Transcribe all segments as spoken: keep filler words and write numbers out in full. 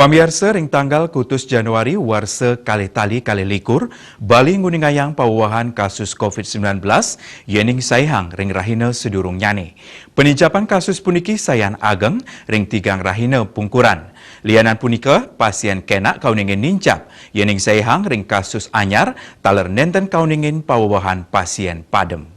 Pamiarsa, ring tanggal kutus Januari warsa kalih tali kalih likur, Bali nguningayang pawewahan kasus covid sembilan belas, yening saihang ring rahina sadurungnyane. Panincapan kasus puniki sayan ageng ring tigang rahina pungkuran. Lianan punika, pasien kenak kauningin nincap, yening saihang ring kasus anyar, taler nenten kauningin pawewahan pasien padem.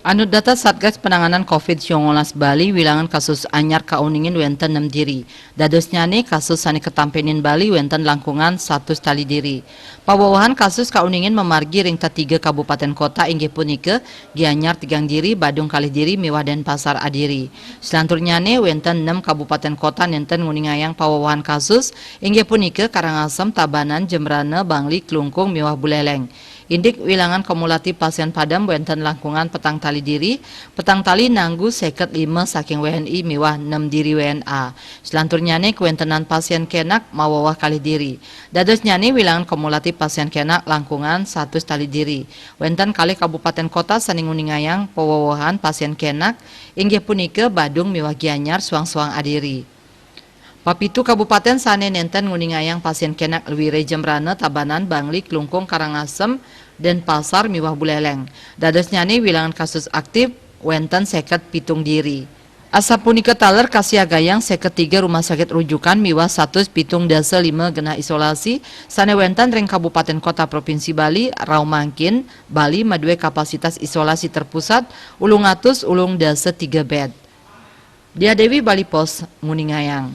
Anut data Satgas Penanganan covid sembilan belas Bali, wilangan kasus anyar kauningin wenten nem diri. Dadosnyane, kasus sane katampenin Bali wenten langkungan satus tali diri. Pawewahan kasus kauningin mamargi ring tetiga kabupaten kota, inggih punika Gianyar tigang diri, Badung kalih diri, miwah Denpasar adiri. Selanturnyane, wenten nem kabupaten kota nenten nguningayang pawewahan kasus, inggih punika Karangasem, Tabanan, Jembrana, Bangli, Klungkung, miwah Buleleng. Indik wilangan kumulatif pasien padem wenten langkungan petang tali diri, petang tali nanggu seket lima saking W N I miwah nem diri W N A. Selanturnyane, kawentenan pasien kenak maweweh kalih diri. Dadosnyane, wilangan kumulatif pasien kenak langkungan satus tali diri. Wenten kalih kabupaten kota sane nguningayang pawewehan pasien kenak, inggih punika Badung miwah Gianyar, suang-suang adiri. Papitu kabupaten sane nenten nguningayang pasien kenak luire Jembrana, Tabanan, Bangli, Klungkung, Karangasem, Denpasar miwah Buleleng. Dadosnyane, wilangan kasus aktif wenten seket pitung diri. Asapunika taler kasiagayang seket tiga rumah sakit rujukan miwah satus pitung dasa lima genah isolasi sane wenten ring kabupaten kota Provinsi Bali, rauh mangkin Bali madue kapasitas isolasi terpusat ulung atus ulung dasa tiga bed. Dia Dewi, Bali Post, nguningayang.